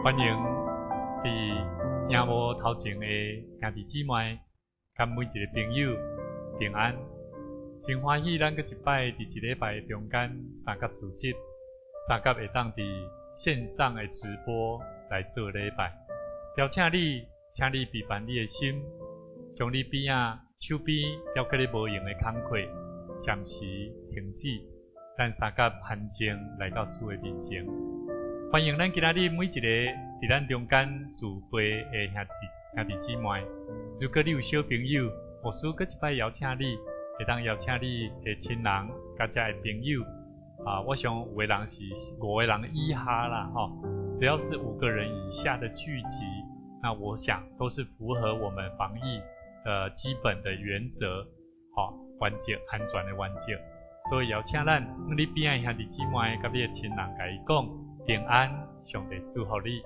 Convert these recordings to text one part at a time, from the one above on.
歡迎佇螢幕頭前的兄弟姊妹，佮每一个朋友平安。真歡喜，咱閣一擺佇一禮拜中間相佮組織，相佮會當佇線上的直播來做禮拜。邀請你，請你備辦你的心，將你邊仔手邊猶閣咧無閒的工課，暫時停止，咱相佮安靜來到主的面前。歡迎咱今仔日每一個佇咱中間聚會的兄弟姊妹。如果你有小朋友，牧師閣一擺邀請你，會當邀請你的親人、佮遮的朋友。啊，我想有的人是五個人以下啦，吼，只要是五個人以下的聚集，那我想都是符合我們防疫的基本的原則，吼，原則安全的原則。所以邀請咱，你邊仔兄弟姊妹佮你的親人，共伊講平安，上帝賜福你。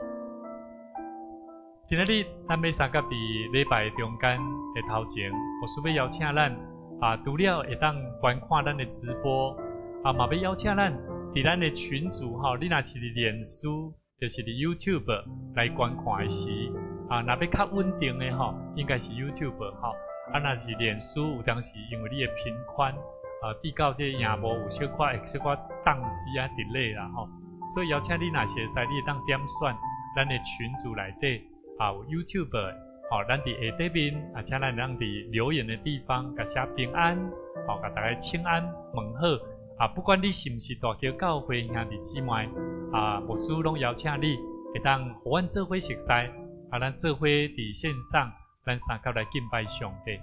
今仔日咱欲相佮佇禮拜中間的頭前，牧師欲邀請咱啊，除了會當觀看咱的直播，啊，嘛欲邀請咱佇咱的群組吼，你若是佇臉書，就是佇 YouTube 來觀看的時，啊，若欲較穩定的吼，應該是 YouTube 吼，啊，若是臉書，有當時因為你的頻寬啊，比較這螢幕有小可會小可當機啊 delay 啦吼，所以邀請你若是會使，你會當點選咱的群組內底啊，有 YouTube，吼，咱佇下底面啊，請咱當佇留言的地方，共寫平安，吼，共大家請安問好。啊，不管你是毋是大橋教會兄弟姊妹，啊，牧師攏邀請你，會當予阮做伙熟似，啊，咱做伙佇線上，咱相佮來敬拜上帝。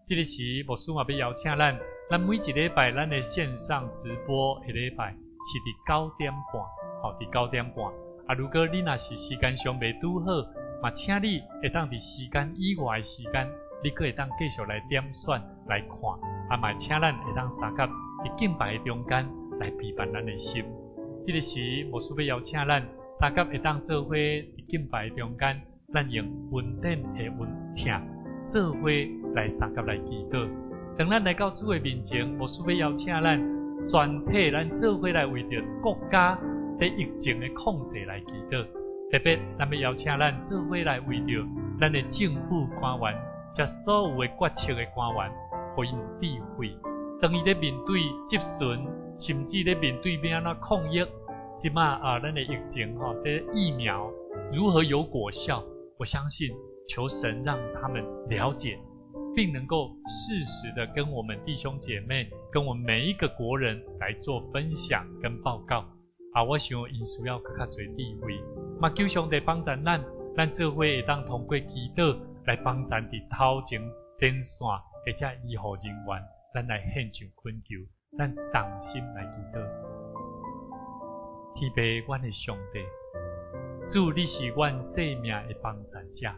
這个時，牧師嘛欲邀請咱，咱每一禮拜咱的線上直播的禮拜是佇9點半，吼，佇九點半。啊，如果你若是時間上袂拄好，嘛請你會當佇時間以外的時間，你閣會當繼續來點選來看。啊，嘛請咱會當相佮佇敬拜的中間來備辦咱的心。這个時，牧師欲邀請咱相佮會當做伙佇敬拜的中間，咱用恩典的溫疼做伙來相佮來祈禱。當咱來到主的面前，牧師欲邀請咱全體咱做伙來為著國家佇疫情的控制來祈禱。特別，咱欲邀請咱做伙來為著咱的政府官員，遮所有的決策的官員，予𪜶有智慧。當伊咧面對質詢，甚至咧面對欲按怎抗疫，這馬啊，咱的疫情吼，這疫苗如何有果效？我相信，求神讓他們了解，並能夠適時的跟我們弟兄姐妹、跟我們每一個國人來做分享跟報告。啊，我想𪜶需要閣較濟智慧，嘛求上帝幫助咱，咱做伙會當通過祈禱來幫助佇頭前前線的遮醫護人員，咱來獻上懇求，咱同心來祈禱。天父，阮的上帝，主，你是阮性命的幫助者。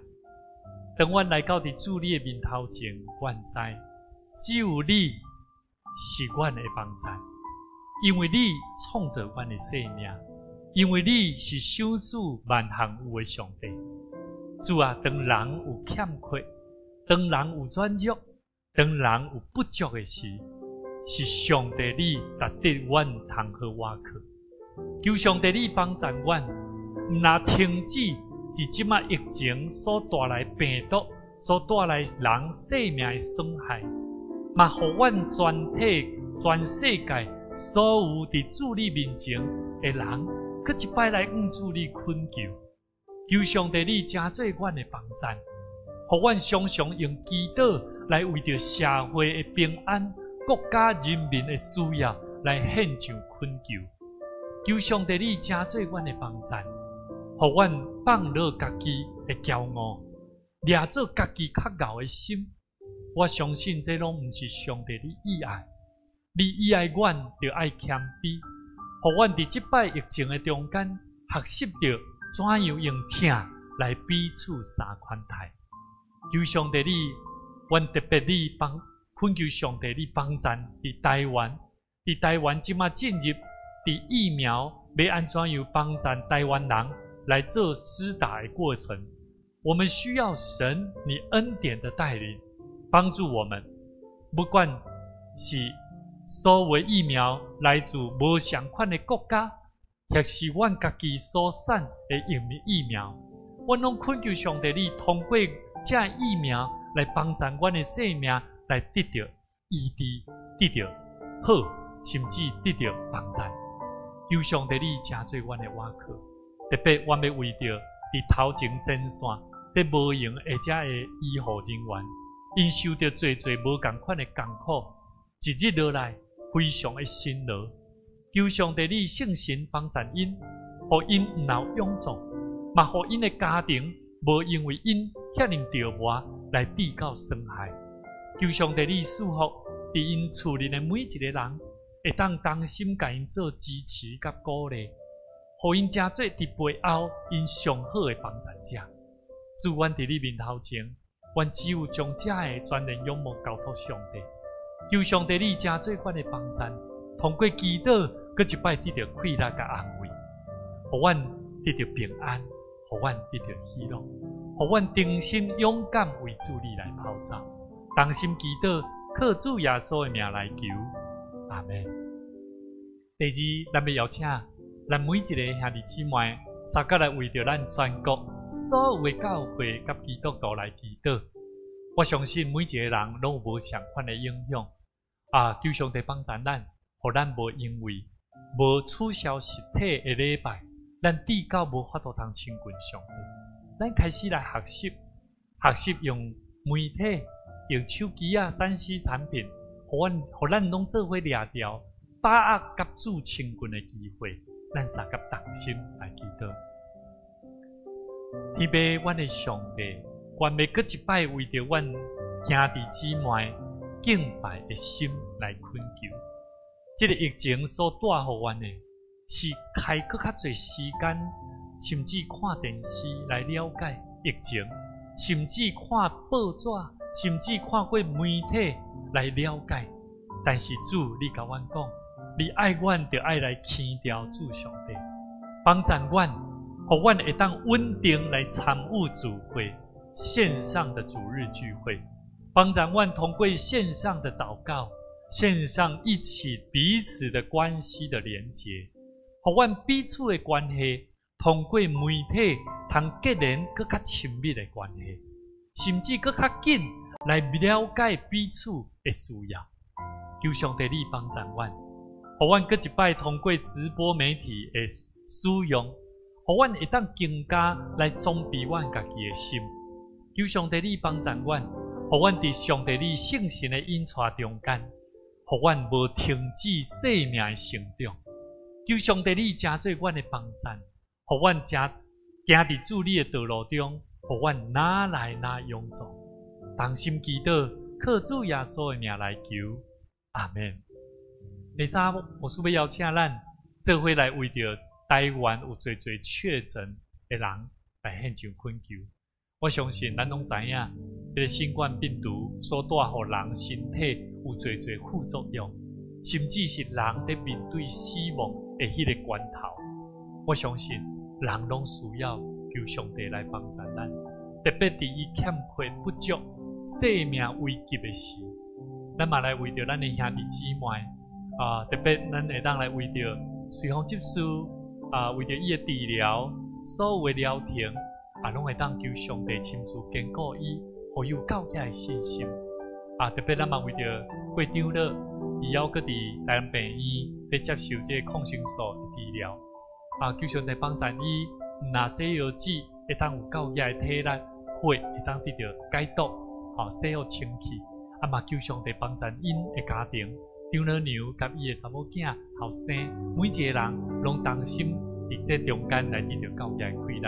當阮來到佇主你的面頭前，阮知只有你是阮的幫助，因為你創造阮的生命，因為你是賞賜萬項有的上帝。主啊，當人有欠缺，當人有軟弱，當人有不足的時，是上帝你值得阮通好倚靠。求上帝你幫助阮，毋若停止佇這馬疫情所帶來病毒，所帶來人性命的損害，嘛予阮全體全世界所有佇主你面前的人，閣一擺來向主你懇求，求上帝你成做阮的幫贊，予阮常常用祈禱來為著社會的平安、國家人民的需要來獻上懇求。求上帝你成做阮的幫贊，予阮放落家己的驕傲，掠做家己較𠢕的心。我相信這攏毋是上帝你意愛，你意愛阮著愛謙卑，予阮佇這擺疫情的中間學習著怎樣用疼來彼此相寬待。求上帝你，阮特別你幫懇求上帝你幫贊佇台灣，佇台灣這馬進入佇疫苗欲按怎樣幫贊台灣人來做施打的過程，我們需要神你恩典的帶領，幫助我們。不管是所有疫苗來自無仝款的國家，或是阮家己所產的疫苗，阮攏懇求上帝，你通過這疫苗來幫助阮的生命來得著醫治，得著好，甚至得著幫助。求上帝你成做阮的倚靠，特別阮欲為著佇頭前前線佇無閒的遮的醫護人員，𪜶受著濟濟無仝款的艱苦，一日落來非常的辛勞。求上帝你聖神幫助𪜶，予𪜶毋會臃腫，嘛予𪜶的家庭無因為𪜶遐爾著魔來致到傷害。求上帝你賜福佇𪜶厝裡的每一个人，會當同心共𪜶做支持佮鼓勵，予𪜶成做佇背後𪜶上好的幫助者。主，阮佇你面頭前，阮只有將這个全然仰望交託上帝。求上帝你成做阮的幫助，通過祈禱，閣一擺得著氣力佮安慰，予阮得著平安，予阮得著喜樂，予阮重新勇敢為主你來跑走。同心祈禱，靠主耶穌的名來求，阿們。第二，咱欲邀請咱每一个兄弟姊妹，相佮來為著咱全國所有的教會佮基督徒來祈禱。我相信每一个人攏有無仝款的影響。啊，求上帝幫助咱，予咱無因為無取消實體的禮拜，咱至到無法度通親近上帝。咱開始來學習，學習用媒體、用手機啊、3C 產品，予咱攏做伙掠著，把握佮主親近的機會，咱相佮同心來祈禱。天父，阮的上帝，願欲閣一擺為著阮兄弟姊妹敬拜的心來懇求。這个疫情所帶予阮的，是開閣較濟時間，甚至看電視來了解疫情，甚至看報紙，甚至看過媒體來了解。但是主，你共阮講，你愛阮，就愛來牽牢主上帝，幫助阮，予阮會當穩定來參與聚會，線上的主日聚會，幫助阮通過線上的禱告，線上一起彼此的關係的連結，予阮彼此的關係通過媒體通結連閣較親密的關係，甚至閣較緊來了解彼此的需要。求上帝你幫助阮，予阮閣一擺通過直播媒體的使用，予阮會當更加來裝備阮家己的心。求上帝你幫助阮，予阮佇上帝你聖神的引帶中間，予阮無停止生命的成長。求上帝你成做阮的幫助，予阮行行佇主你的道路中，予阮愈來愈勇壯。同心祈禱，靠主耶穌的名來求，阿們。第三，牧師欲邀請咱做伙來為著台灣有濟濟確診的人來獻上懇求。我相信咱攏知影，這个新冠病毒所帶予人身體有濟濟副作用，甚至是人佇面對死亡的彼个關頭。我相信人攏需要求上帝來幫助咱，特別佇伊欠缺不足、生命危急的時，咱嘛來為著咱的兄弟姊妹啊，特別咱會當來為著隨風執事啊，為著伊的治療，所有的療程啊，攏會當求上帝親自堅固伊，予伊有夠額的信心啊。特別咱嘛為著郭長老，伊猶閣佇台南病院佇接受這个抗生素的治療啊，求上帝幫助伊，若洗藥劑會當有夠額的體力，血會當得著解毒，吼，洗好清氣。啊嘛求上帝幫助𪜶的家庭，長老娘佮伊的查某囝後生，每一个人攏同心佇這中間來得著夠額的氣力。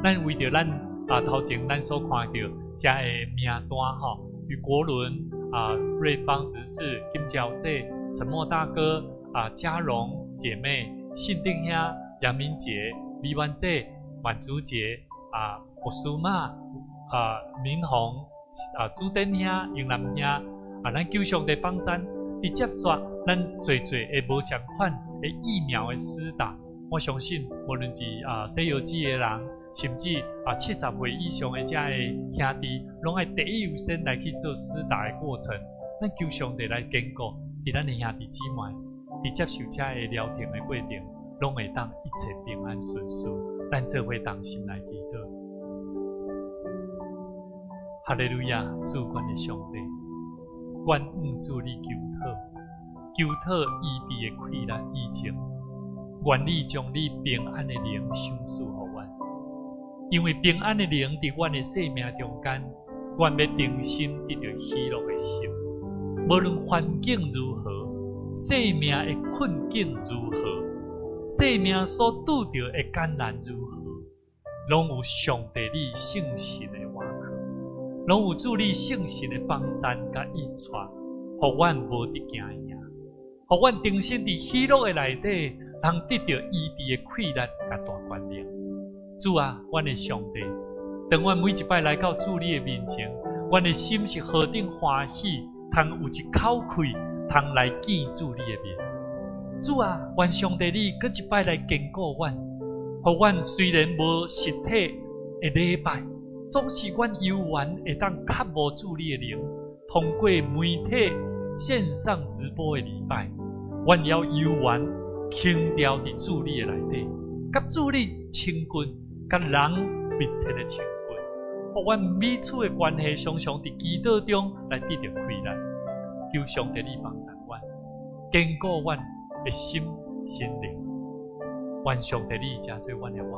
咱為著咱啊頭前咱所看著遮的名單吼，余國倫啊、瑞芳執事、金嬌姐、陳默大哥啊、嘉榮姐妹、信定兄、楊明杰、李萬姐、滿珠杰啊、牧師媽啊、明宏啊、朱登兄、英南兄啊，咱求上帝幫助，佇接續咱濟濟的無仝款的疫苗的施打，我相信無論是啊洗藥劑的人，甚至啊70歲以上的遮的兄弟，攏愛第一優先來去做施打的過程。咱求上帝來堅固佇咱的兄弟姊妹，佇接受遮的療程的過程，攏會當一切平安順遂。咱做伙同心來祈禱。哈利路亞，主阮的上帝，願向主你求討，求討醫治的氣力以前，願你將你平安的靈賞賜予阮，因為平安的靈佇阮的生命中間，阮欲重新得著喜樂的心。無論環境如何，生命的困境如何，生命所拄著的艱難如何，攏有上帝你聖神的倚靠，攏有主你聖神的幫贊佮引帶，予阮無得驚嚇，予阮重新佇喜樂的內底，通得著醫治的氣力佮大權能。主啊，阮的上帝，當阮每一擺來到主你的面前，阮的心是何等歡喜，通有一口氣，通來見主你的面。主啊，願上帝你閣一擺來堅固阮，予阮雖然無實體的禮拜，總是阮猶原會當渴慕主你的靈，通過媒體線上直播的禮拜，阮猶原輕調佇主你的內底，佮主你親近，佮人密切的親近，予阮彼此的關係常常佇祈禱中來得著氣力。求上帝你幫助阮，堅固阮的心心靈。願上帝你成做阮的倚靠，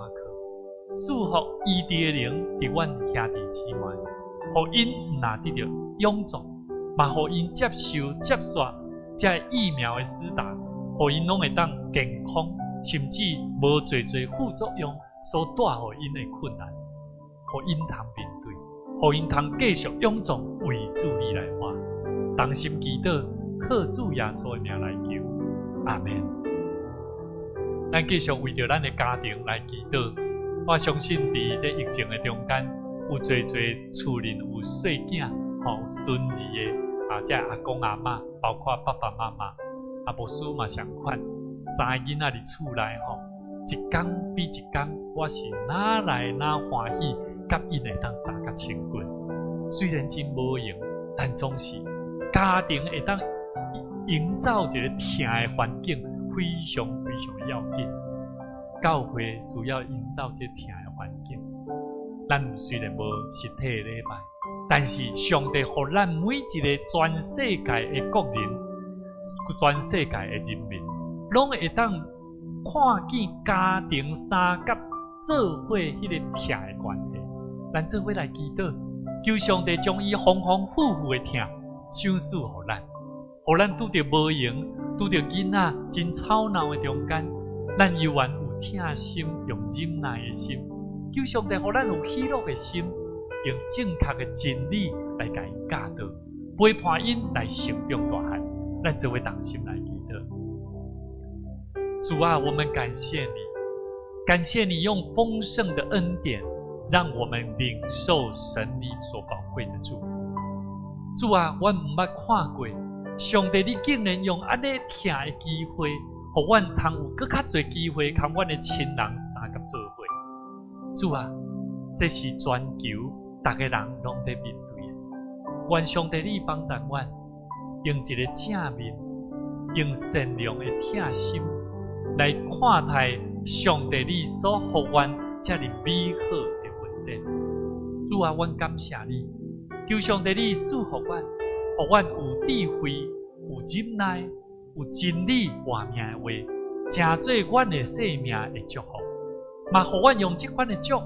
賜福醫治的靈佇阮兄弟姊妹，予𪜶毋若得著臃腫，嘛予𪜶接受接煞這疫苗的施打，予𪜶攏會當健康，甚至無濟濟副作用所帶予𪜶的困難，予𪜶通面對，予𪜶通繼續勇壯為主你來活。同心祈禱，靠主耶穌的名來求，阿們。咱繼續為著咱的家庭來祈禱。我相信佇這疫情的中間，有濟濟厝裡有細囝、吼孫兒的啊，這阿公阿嬤，包括爸爸媽媽，啊，牧師嘛相款，三個囡仔佇厝內吼，一工比一工，我是愈來愈歡喜，佮𪜶會當相較親近。雖然真無閒，但總是家庭會當營造一個疼的環境，非常非常要緊。教會需要營造這疼的環境。咱雖然無實體的禮拜，但是上帝予咱每一個全世界的國人、全世界的人民，攏會當看見家庭相佮做伙彼個疼的關係。咱做伙來祈禱，求上帝將伊豐豐富富的疼賞賜予咱，予咱拄著無閒、拄著囡仔真吵鬧的中間，咱猶原有疼心，用忍耐的心，求上帝予咱有喜樂的心，用正確的真理來共𪜶教導，陪伴𪜶來成長大漢。咱做伙同心來祈禱。主啊，我們感謝你，感謝你用豐盛的恩典，讓我們領受神你所寶貴的祝福。主啊，阮毋捌看過，上帝你竟然用按呢疼的機會，予阮通有閣較濟機會，共阮的親人相佮做伙。主啊，這是全球逐个人攏佇面對的。願上帝你幫助阮，用一個正面、用善良的疼心來看待上帝你所予阮遮爾美好的恩典。主啊，阮感謝你，求上帝你賜福阮，予阮有智慧、有忍耐、有真理活命的話，成做阮的生命的祝福。嘛，予阮用這款的祝福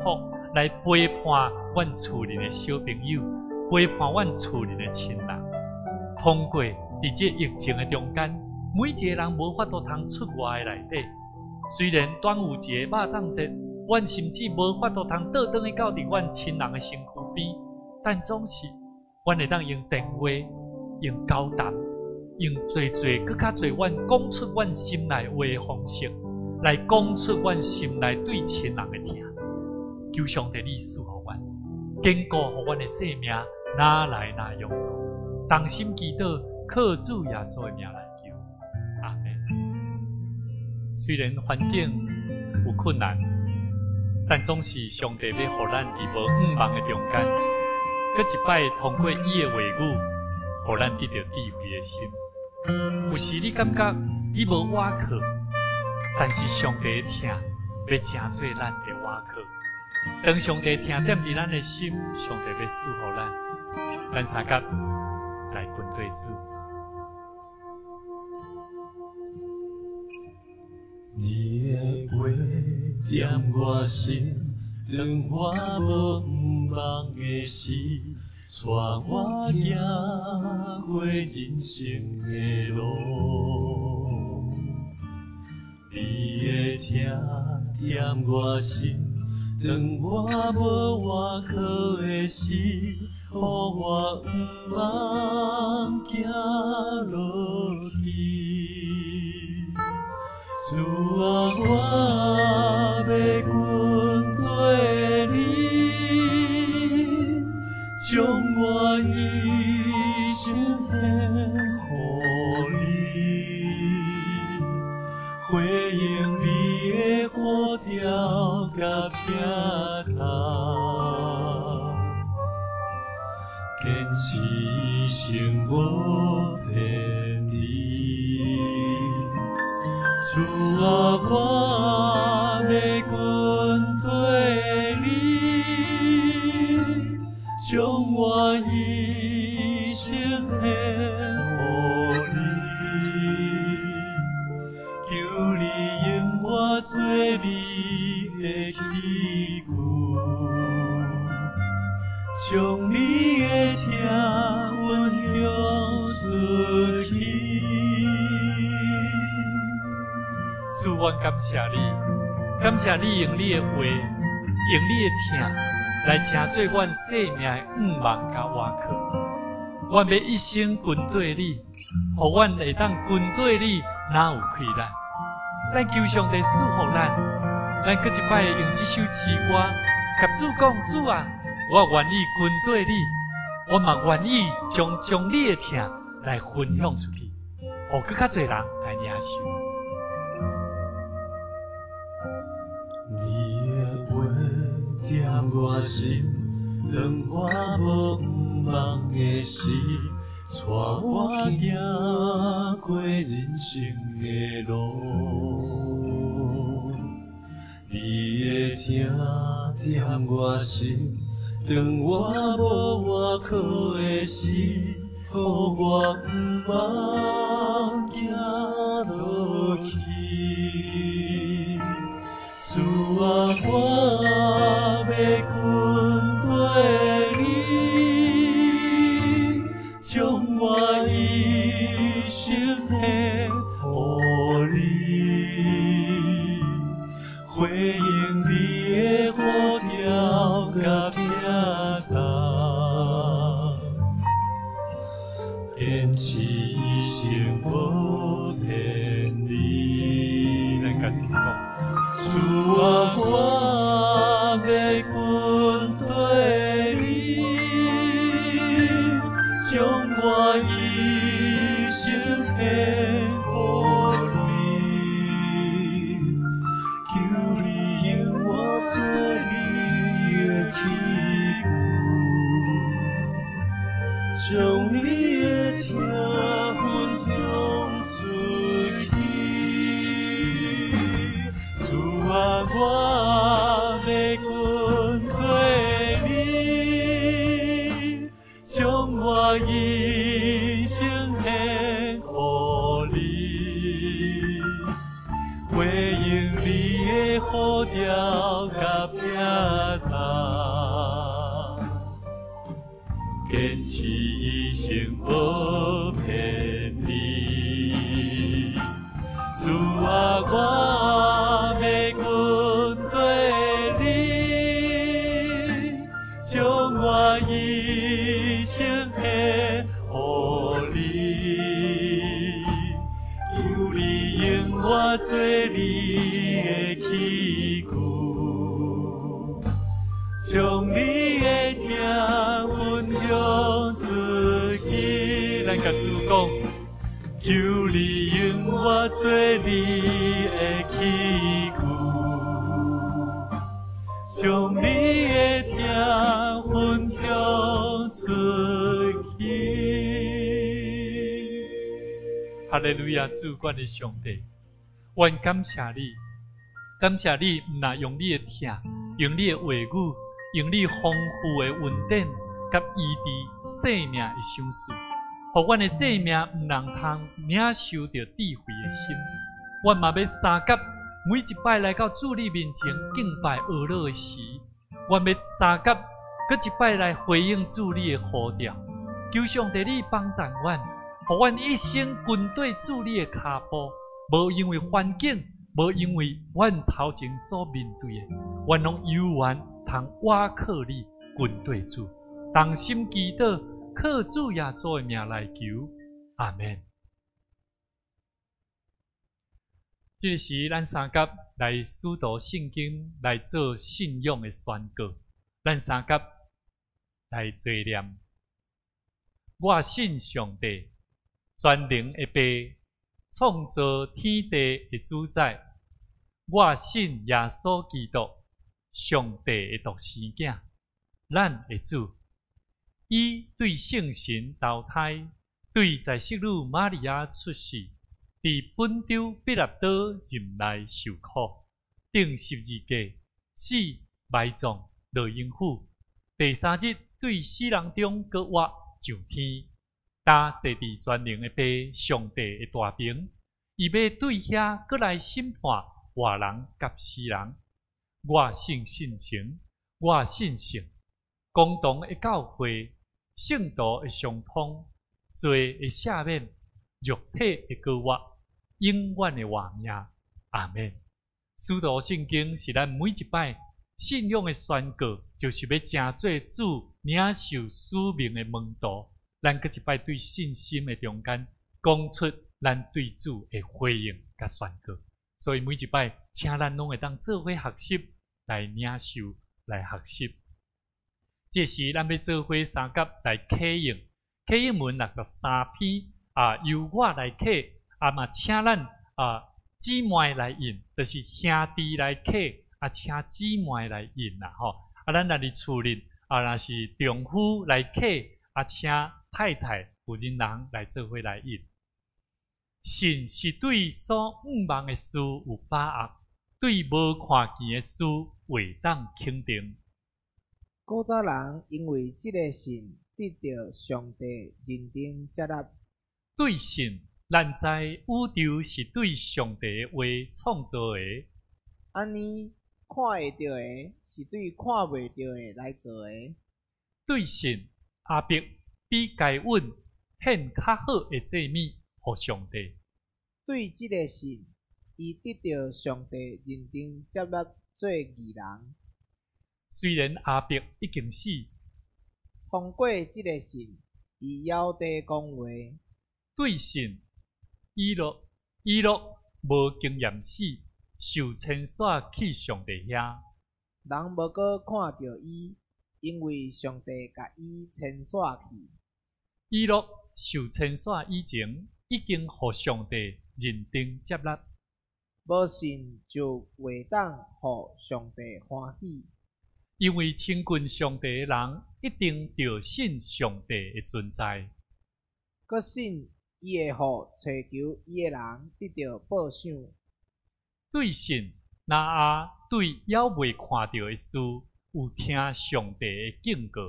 來陪伴阮厝裡的小朋友，陪伴阮厝裡的親人。通過佇這疫情的中間，每一個人無法度通出外的內底。雖然端午節、肉粽節，阮甚至無法度通倒轉去到佇阮親人的身軀邊，但總是阮會當用電話、用交談、用濟濟閣較濟阮講出阮心內話的方式，來講出阮心內對親人的疼。求上帝你賜予阮，堅固予阮的生命，愈來愈勇壯。同心祈禱，靠主耶穌的名來求，阿們。雖然環境有困難，但總是上帝欲予咱佇無向望的中間，閣一擺通過伊的話語，予咱得著智慧的心。有時你感覺你無倚靠，但是上帝的疼欲成做咱的倚靠。當上帝疼踮佇咱的心，上帝欲賜予咱，咱相佮來跟綴主。你的話踮我心，當我無盼望的時，帶我行過人生的路。你的疼踮我心，當我無倚靠的時，予我毋茫行落去。主啊，我欲跟綴你，將我一生獻予你，回應你的呼召佮疼痛，堅持一生無偏離。主啊，我欲跟綴你，將我一生獻予你，求你用我做你的器具，將你的疼分享出去。主，阮感謝你，感謝你用你的話，用你的疼，來成做阮生命的向望佮倚靠。阮欲一生跟綴你，予阮會當跟綴你，哪有氣力？咱求上帝賜予咱，咱閣一擺用這首詩歌，共主講：主啊，我願意跟綴你，我嘛願意將你的疼來分享出去，予閣較濟人來領受。你的話踮我心，當我無盼望的時，帶我行過人生的路。你的疼踮我心，當我無倚靠的時，予我毋茫行落去。主啊，我欲跟綴你，將我一生獻予你，回應你的呼召佮疼痛，堅持一生無偏離。咱共主講。主啊，我欲跟綴你，將我一生獻予你，求你用我做你的器具，將你的疼分享出去。主啊，我欲跟綴你，將我一生獻予你，回應你的呼召佮疼痛，堅持一生無偏離。主啊，我欲跟綴你，將我一生獻予你，求你用我做你的器具，將你的疼分享出去。咱共主講。求你用我做你的器具，將你的疼分享出去。哈利路亞，主，阮的上帝，阮感謝你，感謝你，毋但用你的疼，用你的話語，用你豐富的恩典，佮醫治生命的賞賜，予阮的生命毋通通領受著智慧的心。阮嘛欲相佮，每一擺來到主你面前敬拜哀樂的時，阮欲相佮，閣一擺來回應主你的呼召。求上帝你幫贊阮，予阮一生跟綴主你的跤步，無因為環境，無因為阮頭前所面對的，阮攏猶原通倚靠你，跟綴主，同心祈禱，靠主耶穌的名來求，阿們。這个時，咱相佮來使徒信經來做信仰的宣告，咱相佮來齊念。我信上帝，全能的父，創造天地的主宰。我信耶穌基督，上帝的獨生囝，咱的主。伊對聖神投胎，對在聖女瑪利亞出世，佇本丟彼拉多任內受苦，釘十字架，死埋葬，落陰府。第三日對死人中閣活。上天，擔坐佇全能的父上帝的大爿，伊欲對遐閣來審判活人佮死人。我信聖神，我信聖公同的教會，聖徒的相通，罪的赦免，肉體的復活，永遠的活命。阿們。使徒信經是咱每一擺信仰的宣告，就是欲成做主領受使命的門徒。咱閣一擺對信心的中間，講出咱對主的回應佮宣告。所以每一擺，請咱攏會當做伙學習來領受來學習。這時，咱欲做伙相佮來啟應，啟應文63篇啊，由我來啟啊嘛，請咱啊姊妹來印，就是兄弟來啟啊，請姊妹來印啦吼。啊，咱若佇厝裡啊，若是丈夫來啟啊，請太太、婦人人來做伙來印。信是對所向望的事有把握，對無看見的事會當肯定。古早人因為這个信得著上帝認定接納。對信，咱知宇宙是對上帝的話創造的。按呢，看會著的是對看袂著的來做的。對信，亞伯比該隱獻較好的祭物予上帝。對這个信，伊得著上帝認定接納做義人。雖然亞伯已經死，通過這个信，伊枵底講話。對信，以諾以諾無經驗死，受遷徙去上帝遐。人無閣看著伊，因為上帝共伊遷徙去。以諾受遷徙以前，已經予上帝認定接納。無信就袂當予上帝歡喜。因為親近上帝的人，一定著信上帝的存在。閣信伊會予揣求伊的人得著報賞。對信，挪亞對猶未看著的事，有聽上帝的警告。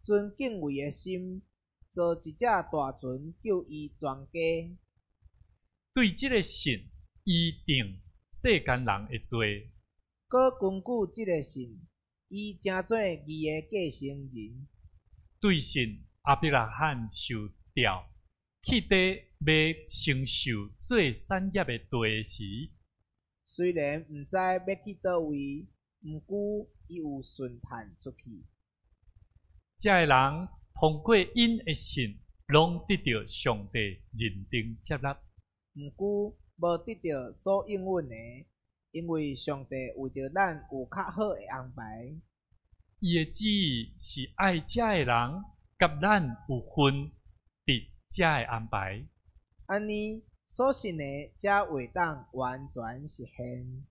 存敬畏的心，造一隻大船救伊全家。對這个信，伊定世間人的罪。閣根據這个信，伊成做義的繼承人。對信，亞伯拉罕受召去佇欲承受做產業的地時，雖然毋知欲去佗位，毋過伊有順趁出去。這个人通過𪜶的信，攏得著上帝認定接納。毋過無得著所應允的，因為上帝為著咱有較好的安排。伊的旨意是愛這个人佮咱有份佇這个安排。按呢，所信的才會當完全實現。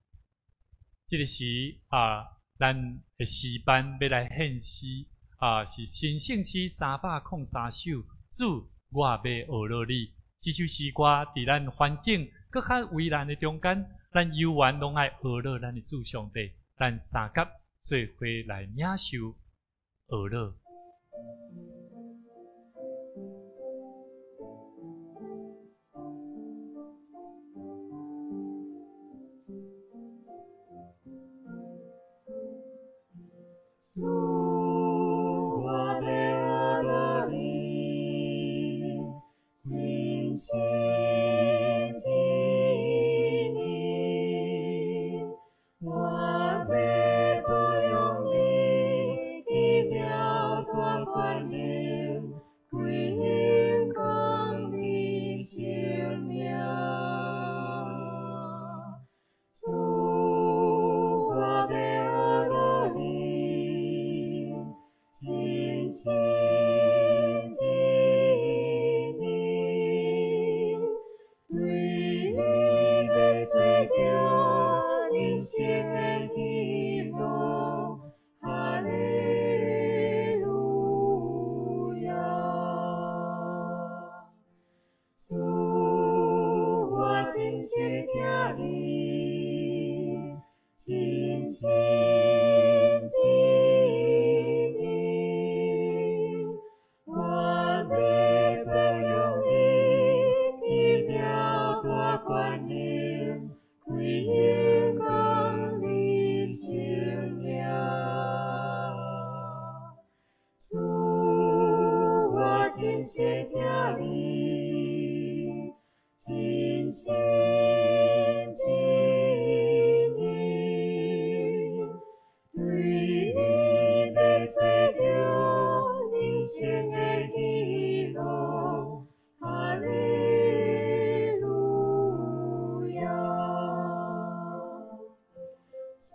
這个時啊，咱的詩班欲來獻詩啊，是新聖詩303首。主，我欲學樂你。這首詩歌佇咱環境閣閣較為難的中間，咱猶原攏愛呵咾咱的主上帝，咱相佮做伙來領受呵咾。主，我欲呵咾你，盡心盡意，我欲保養你，奇妙大權能，歸榮光你聖名。主，我欲呵咾你，盡心盡意，對你欲做著人生的喜樂，哈利路亞。主，我真實疼你，盡心盡意，我欲讚揚你，奇妙大權能，歸榮光你聖名。主，我真實疼你，盡心盡意，對你欲做著人生的喜樂，哈利路亞。主，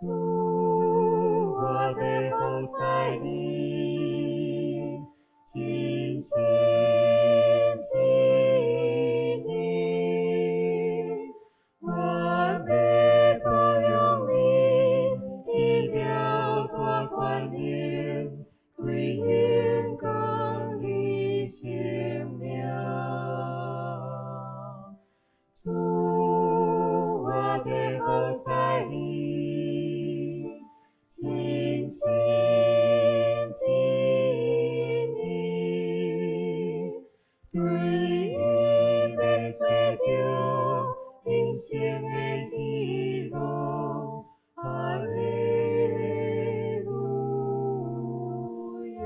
我欲服侍你，盡心盡意，我欲保養你，奇妙大權能，歸榮光你聖名。主，我欲服侍你，盡心盡意，對你欲做著人生的喜樂，哈利路亞。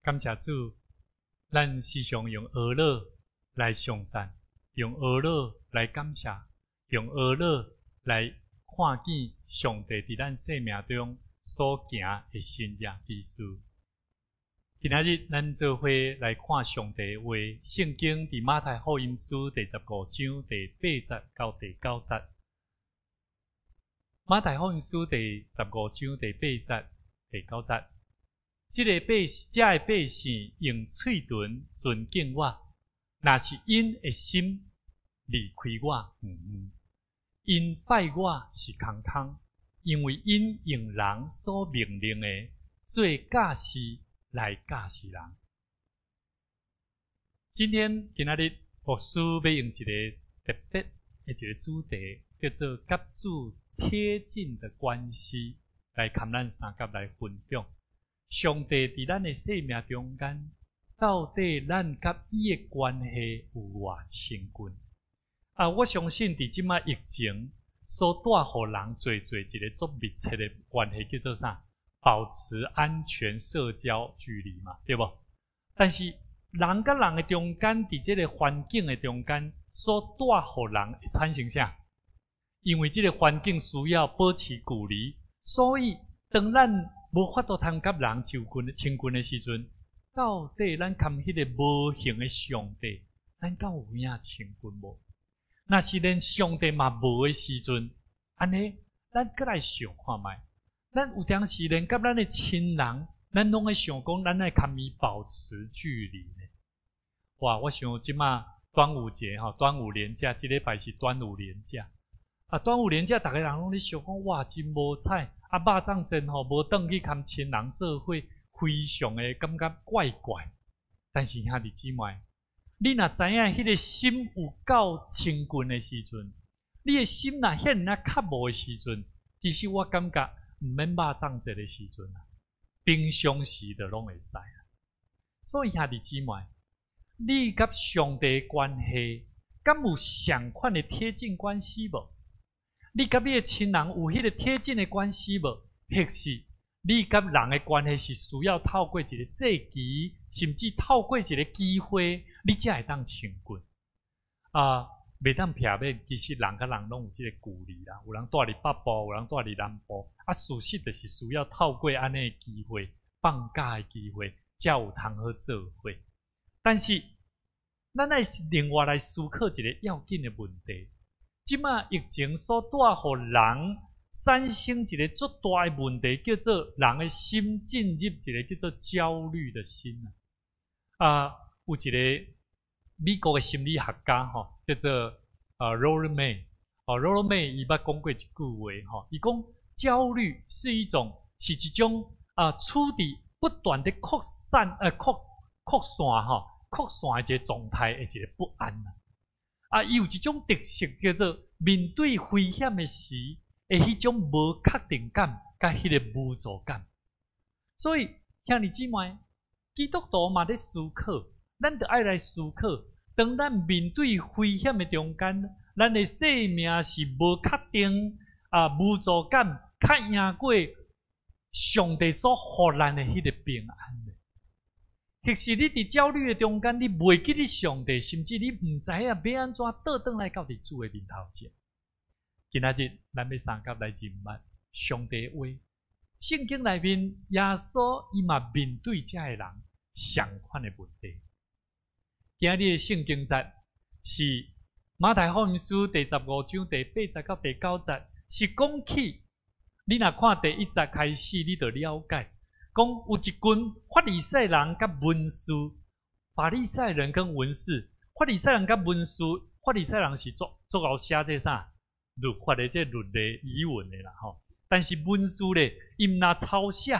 感謝主，咱時常用呵咾來頌讚，用呵咾來感謝，用呵咾來看見上帝佇咱生命中所行的神蹟奇事。今仔日咱做伙來看上帝的話，聖經佇馬太福音書第十五章第八節到第九節。馬太福音書第十五章第八節、第九節。這个百姓，這个百姓用喙唇尊敬我，若是𪜶的心離開我遠遠，𪜶拜我是空空，因為𪜶用人所命令的做教示來教示人。今天今仔日牧師欲用一个特別的一个主題，叫做佮主貼近的關係，來共咱相佮來分享。上帝佇咱的生命中間，到底咱佮伊的關係有偌親近？啊，我相信佇這擺疫情所帶予人濟濟一個足密切的關係，叫做啥？保持安全社交距離嘛，對無？但是人佮人的中間，佇這个環境的中間，所帶予人會產生啥？因為這个環境需要保持距離，所以當咱無法度通佮人就近親近的時陣，到底咱佮彼个無形的上帝，咱敢有影親近無？若是連上帝嘛無的時陣，按呢，咱閣來想看覓？咱有當時連佮咱的親人，咱攏會想講，咱愛共伊保持距離呢？哇！我想這馬端午節吼，端午連假，這禮拜是端午連假。啊，端午連假，逐个人攏咧想講，哇，真無彩！啊，肉粽煎吼，無轉去共親人做伙非常的感覺怪怪。但是兄弟姊妹，你若知影彼个心有夠親近的時陣，你的心若遐爾仔渴慕的時陣，其實我感覺毋免肉粽節的時陣啊，平常時就攏會使啊。所以兄弟姊妹，你佮上帝的關係，敢有仝款的貼近關係無？你佮你的親人有彼个貼近的關係無？或是你佮人的關係是需要透過一个節期，甚至透過一个機會，你才會當親近？啊，袂當避免，其實人佮人攏有這个距離啦。有人蹛佇北部，有人蹛佇南部，啊，事實就是需要透過按呢的機會，放假的機會，才有通好做伙。但是，咱愛另外來思考一个要緊的問題。這馬疫情所帶予人產生一个足大的問題，叫做人的心進入一个叫做焦慮的心啊。啊，有一个美國的心理學家吼，叫做Rollo May，哦，Rollo May 伊捌講過一句話吼，伊講焦慮是一種是一種啊，處佇不斷的擴散擴散吼，擴散的一個狀態的一個不安啊。啊，伊有一種特色叫做面對危險的時的彼種無確定感，佮彼个無助感。所以兄弟姊妹，基督徒嘛咧思考，咱著愛來思考，當咱面對危險的中間，咱的生命是無確定啊，無助感，較贏過上帝所予咱的彼个平安的。或是你佇焦慮的中間，你袂記得上帝，甚至你毋知影欲按怎倒轉來到佇主的面頭前。今仔日咱欲相佮來認捌上帝話，聖經內面耶穌伊嘛面對這个人仝款的問題。今日的聖經節是馬太福音書第15章第8節到第9節，是講起你若看第一節開始，你就了解，講有一群法利賽人佮文士，法利賽人跟文士，法利賽人佮文士，法利賽人是足足𠢕寫這啥律法的這律例儀文的啦吼，但是文士咧，伊毋若抄寫，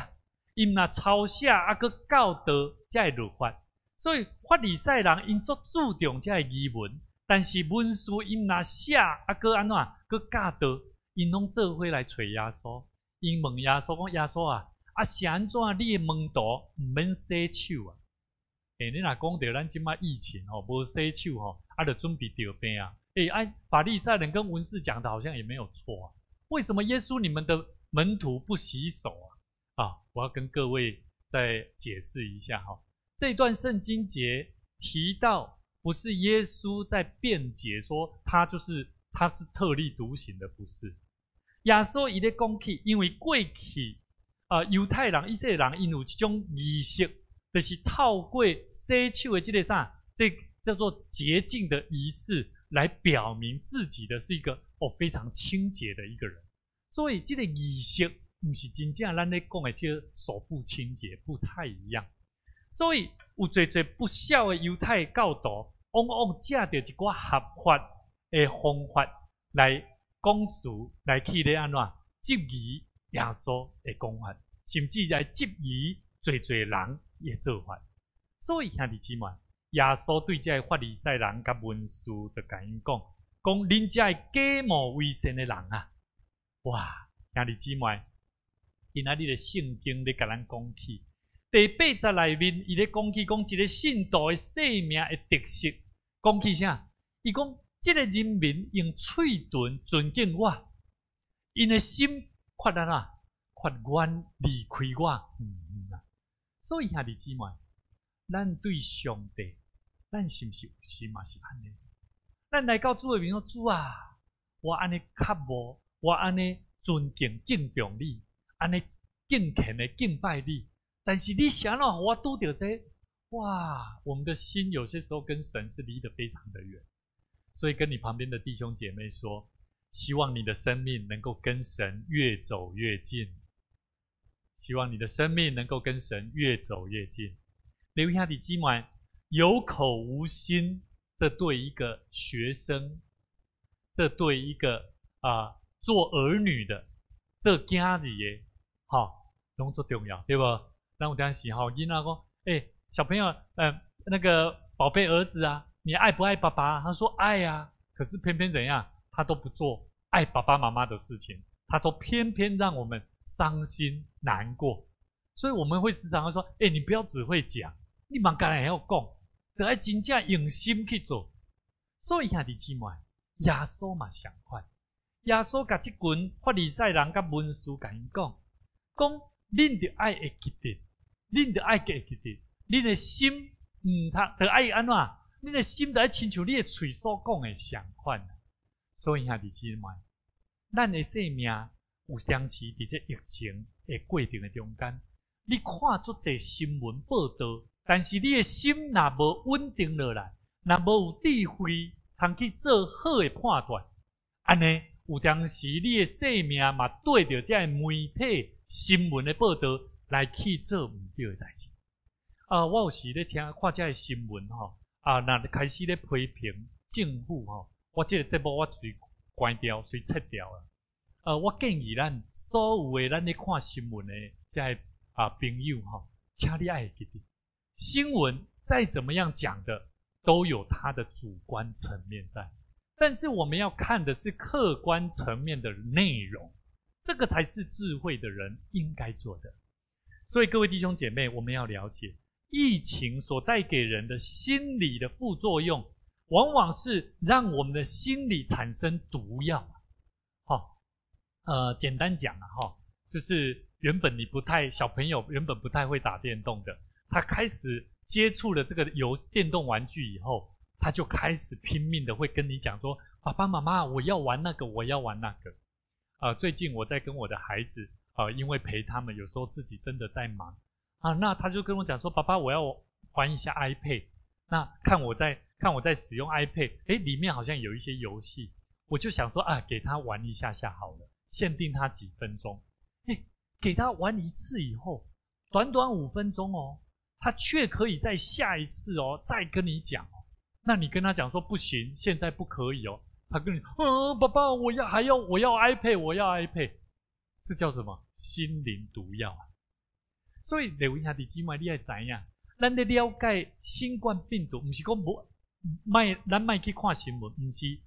伊毋若抄寫啊，閣教導這个律法，所以法利賽人𪜶足注重這个儀文，但是文士𪜶若寫啊，閣按怎閣教導，𪜶攏做伙來揣耶穌，𪜶問耶穌講：耶穌啊！啊，是按怎你的門徒毋免洗手啊？欸，你若講著咱這馬疫情吼，無洗手吼，啊，就準備著病啊！欸，啊，法利賽人跟文士講的好像也沒有錯啊。為什麼耶穌你們的門徒不洗手啊？啊，我要跟各位再解釋一下哈。這段聖經節提到，不是耶穌在辯解說他就是他是特立獨行的，不是。耶穌伊咧講起，因為過去啊，猶太人、以色列人，𪜶有一種儀式，就是透過洗手的這个啥，這叫做潔淨的儀式，來表明自己的是一個哦非常清潔的一個人。所以這个儀式毋是真正咱咧講的這個手部清潔，不太一樣。所以有濟濟不肖的猶太教徒，往往藉著一寡合法的方法來講辭，來去咧按怎質疑耶穌的講法，甚至來質疑濟濟人的做法。所以兄弟姊妹，耶穌對這个法利賽人佮文士就共𪜶講，講恁這个假冒為善的人啊！哇，兄弟姊妹，今仔日的聖經咧共咱講起，第八節內面，伊咧講起講一个信徒的生命的特色，講起啥？伊講這个人民用喙唇尊敬我，𪜶的心卻按怎？卻遠離開我遠遠啊！所以兄弟姊妹，咱對上帝，咱是毋是有時嘛是按呢？咱來到主的面，主啊，我按呢渴慕，我按呢尊敬敬重你，按呢敬虔的敬拜你。但是你是按怎予我拄著這個？哇！我們的心有些時候跟神是離得非常的遠，所以跟你旁邊的弟兄姐妹說，希望你的生命能夠跟神越走越近。希望你的生命能夠跟神越走越近。劉兄弟姊妹，有口無心，這對一個學生，這對一個啊做兒女的，做囝兒的，吼，攏足重要，對無？咱有當時吼，囡仔講，欸，小朋友，那個寶貝兒子啊，你愛不愛爸爸？他說愛啊，可是偏偏怎樣，他都不做愛爸爸媽媽的事情，他都偏偏讓我們傷心難過。所以我們會時常會說，欸，你不要只會講，你嘛敢會曉講，著愛真正用心去做。所以兄弟姊妹，耶穌嘛相款，耶穌共這群法利賽人佮文士共𪜶講，講恁著愛會記得，恁著愛會記得，恁的心毋通著愛按怎？恁的心著愛親像你的喙所講的相款。所以兄弟姊妹，咱的生命有當時佇這疫情的過程的中間，你看足濟新聞報道，但是你的心若無穩定落來，若無有智慧，通去做好的判斷，按呢有當時你的生命嘛綴著這个媒體新聞的報道來去做毋對的代誌。啊，我有時咧聽看這个新聞吼，啊，若開始咧批評政府吼，我這个節目我隨關掉，隨切掉啦。我建議咱所有的咱咧看新聞的這个朋友吼，請你愛會記得，新聞再怎麼樣講的，都有它的主觀層面在，但是我們要看的是客觀層面的內容，這個才是智慧的人應該做的。所以各位弟兄姐妹，我們要了解疫情所帶給人的心理的副作用，往往是讓我們的心理產生毒藥。好，簡單講啊，哈，就是原本你不太小朋友原本不太會打電動的，他開始接觸了這個遊電動玩具以後，他就開始拼命的會跟你講說：“爸爸媽媽，我要玩那個，我要玩那個。”最近我在跟我的孩子啊，因為陪他們，有時候自己真的在忙啊，那他就跟我講說：“爸爸，我要玩一下 iPad。”那看我在使用 iPad，誒，裡面好像有一些遊戲，我就想說啊，給他玩一下下好了，限定他幾分鐘。誒，給他玩一次以後，短短5分鐘哦，他卻可以在下一次哦，再跟你講哦。那你跟他講說不行，現在不可以哦。他跟你，嗯，爸爸，我要還要我要 iPad，我要 iPad，這叫什麼？心靈毒藥啊！所以各位兄弟姊妹，你愛知影，咱咧了解新冠病毒，毋是講無莫，咱莫去看新聞，毋是，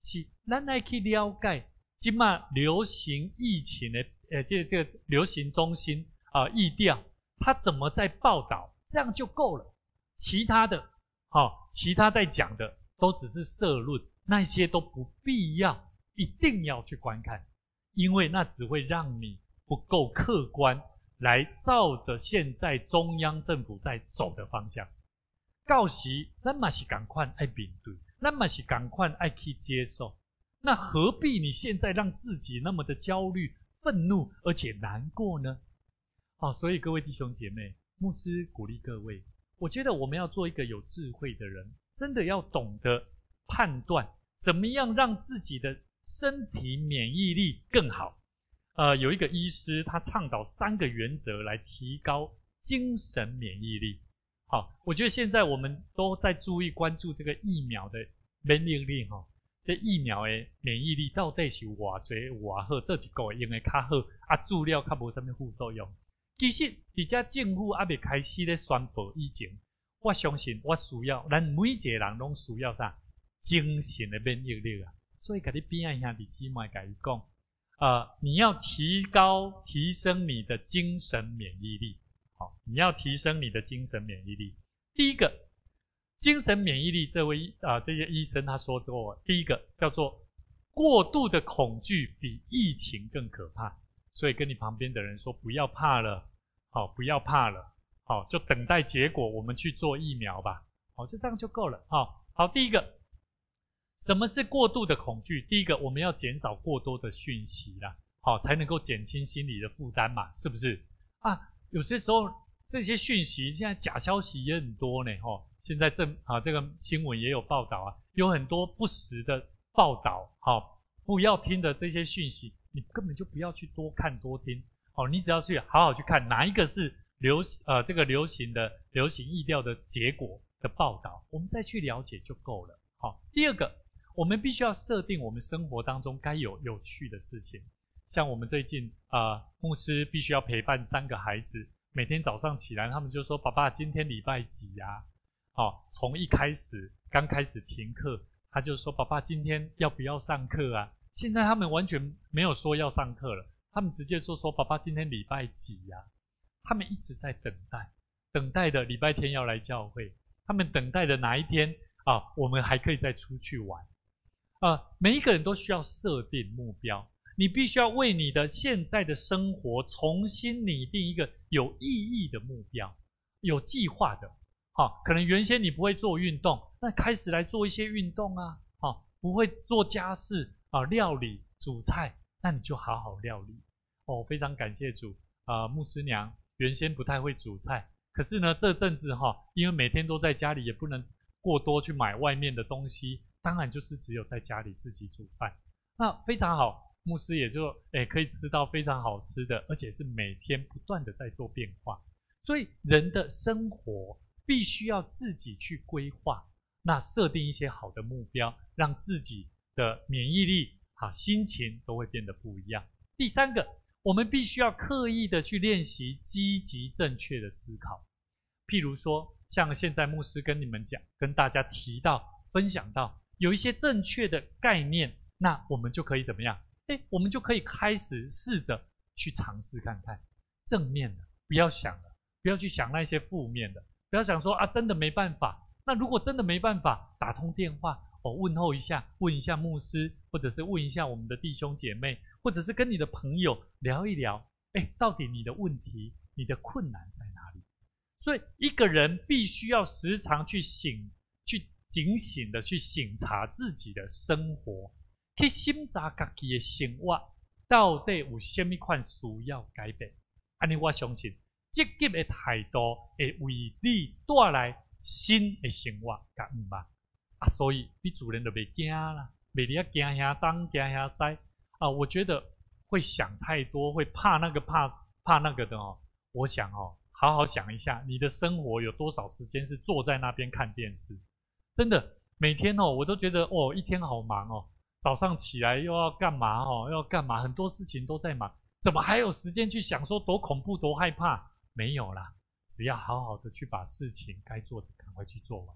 是咱愛去了解這馬流行疫情的，這個流行中心啊，疫調，他怎麼在報道，這樣就夠了。其他的，好，其他在講的都只是社論，那些都不必要，一定要去觀看，因為那只會讓你不夠客觀，來照着現在中央政府在走的方向。到時咱嘛是仝款愛面對，咱嘛是仝款愛去接受。那何必你現在讓自己那麼的焦慮、憤怒，而且難過呢？好，所以各位弟兄姐妹，牧師鼓勵各位，我覺得我們要做一個有智慧的人，真的要懂得判斷，怎麼樣讓自己的身體免疫力更好。有一個醫師，他倡導三個原則來提高精神免疫力。好，我覺得現在我們都在注意關注這個疫苗的免疫力，哈，這疫苗的免疫力到底是偌濟偌好，佗一國用的較好，啊，注了較無啥物副作用。其實，佇遮政府猶未開始咧宣布以前，我相信我需要，咱每一個人攏需要啥？精神的免疫力啊！所以，共你邊仔兄弟姊妹共伊講，你要提高、提升你的精神免疫力。好，你要提升你的精神免疫力。第一個，精神免疫力，這位啊，這些醫生他說過，第一個叫做過度的恐懼比疫情更可怕。所以跟你旁邊的人說，不要怕了，好，不要怕了，好，就等待結果，我們去做疫苗吧。好，就這樣就夠了。好，好，第一個，什麼是過度的恐懼？第一個，我們要減少過多的訊息啦，好，才能夠減輕心理的負擔嘛，是不是？啊，有些時候這些訊息現在假消息也很多呢，吼，現在正啊，這個新聞也有報道啊，有很多不實的報道，好，不要聽的這些訊息，你根本就不要去多看多聽，哦，你只要去好好去看哪一個是這個流行的流行疫調的結果的報道，我們再去了解就夠了。好，第二個，我們必須要設定我們生活當中該有有趣的事情，像我們最近啊，牧師必須要陪伴三個孩子，每天早上起來，他們就說：“爸爸，今天禮拜幾呀？”好，從一開始剛開始停課，他就說：“爸爸，今天要不要上課啊？”現在他們完全沒有說要上課了，他們直接說：“爸爸，今天禮拜幾呀？”他們一直在等待，等待的禮拜天要來教會，他們等待的哪一天啊，我們還可以再出去玩。啊，每一個人都需要設定目標，你必須要為你的現在的生活重新擬定一個有意義的目標，有計劃的。好，可能原先你不會做運動，那開始來做一些運動啊。好，不會做家事啊，料理煮菜，那你就好好料理。哦，非常感謝主啊，牧師娘原先不太會煮菜，可是呢，這陣子哈，因為每天都在家裡，也不能過多去買外面的東西，當然就是只有在家裡自己煮飯。那非常好，牧師也就可以吃到非常好吃的，而且是每天不斷的在做變化。所以人的生活必須要自己去規劃，那設定一些好的目標，讓自己的免疫力、心情都會變得不一樣。第三個，我們必須要刻意的去練習積極正確的思考。譬如說，像現在牧師跟你們講，跟大家提到、分享到有一些正確的概念，那我們就可以怎麼樣？我們就可以開始試着去嘗試看看正面的，不要想了，不要去想那些負面的。不要想說啊，真的沒辦法。那如果真的沒辦法，打通電話哦，問候一下，問一下牧師，或者是問一下我們的弟兄姐妹，或者是跟你的朋友聊一聊。到底你的問題、你的困難在哪裡？所以一個人必須要時常去醒、去警醒的去省察自己的生活，去審查家己的生活到底有啥物款需要改變。按呢，我相信積極的態度會為你帶來新的生活佮願望啊，所以你自然就袂驚啦，袂佇遐驚遐東驚遐西啊。我覺得會想太多，會怕那個怕怕那個的哦。我想哦，好好想一下，你的生活有多少時間是坐在那邊看電視？真的，每天哦，我都覺得哦，一天好忙哦。早上起來又要幹嘛哦？又要幹嘛？很多事情都在忙，怎麼還有時間去想說多恐怖、多害怕？沒有啦，只要好好的去把事情該做的趕快去做完，